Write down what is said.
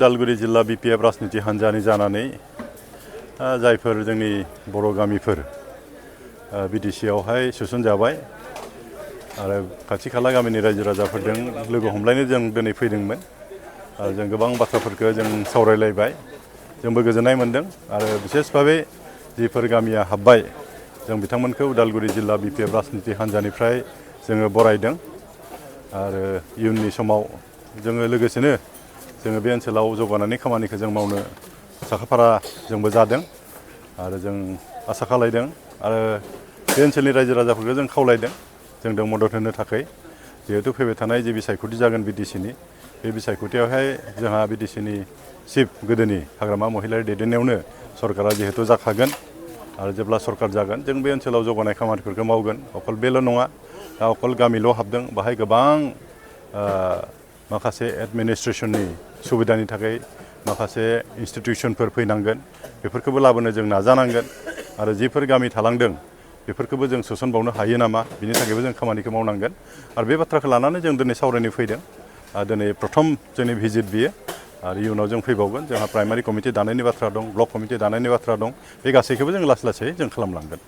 उदालगुरि जिल्ला बिपिएफ राजनिति हान्जानि जानानै जायफोर जोंनि बर' गामिफोर बिटिसिआवहाय सोसनजाबाय आरो खाथि खाला गामिनि रायजो राजाफोरजों लोगो हमलायनो जों दिनै फैदोंमोन आरो जों गोबां बाथ्राफोरखौ जों सावरायलायबाय जोंबो गोजोननाय मोन्दों आरो बिसेस भाबै जिफोर गामिया हाबबाय जों बिथांमोनखौ उदालगुरि जिल्ला बिपिएफ राजनिति हान्जानिफ्राय जोङो बरायदों आरो इयुननि समाव जोङो लोगोसेनो जोङो बे ओनसोलाव जौगानायनि खामानिखौ जों मावनो साखाफारा जोंबो जादों आरो जों आसा खालायदों आरो बे ओनसोलनि रायजो राजाफोरखौ जों खावलायदों जोंजों मदद होनो थाखाय जिहेतु फैबाय थानाय जे बिसायख'थि जागोन बिटिसिनि बे बिसायख'थियावहाय जोंहा बिटिसिनि चिफ गोदोनि हाग्रामा महिलारि दैदेननायावनो सरकारा जिहेतु जाखागोन आरो जेब्ला सरकार जागोन जों बे ओनसोलाव जौगानाय खामानिफोरखौ मावगोन अकल बेल' नङा दा अकल गामिल' हाबदों बाहाय गोबां माखासे एडमिनिस्ट्रेसननि सुबिदानि थाखाय माखासे इन्सटिटिउसनफोर फैनांगोन बेफोरखौबो लाबोनो जों नाजानांगोन आरो जिफोर गामि थालांदों बेफोरखौबो जों सोसनबावनो हायो नामा बिनि थाखायबो जों खामानिखौ मावनांगोन आरो बे बाथ्राखौ लानानै जों दिनै सावरायनो फैदों दिनै प्रथम जोंनि भिजिट बियो आरो इयुनाव जों फैबावगोन जोंहा प्राइमारि कमिटि दानायनि बाथ्रा दं ब्लक कमिटि दानायनि बाथ्रा दं बे गासैखौबो जों लासै लासै जों खालामलांगोन।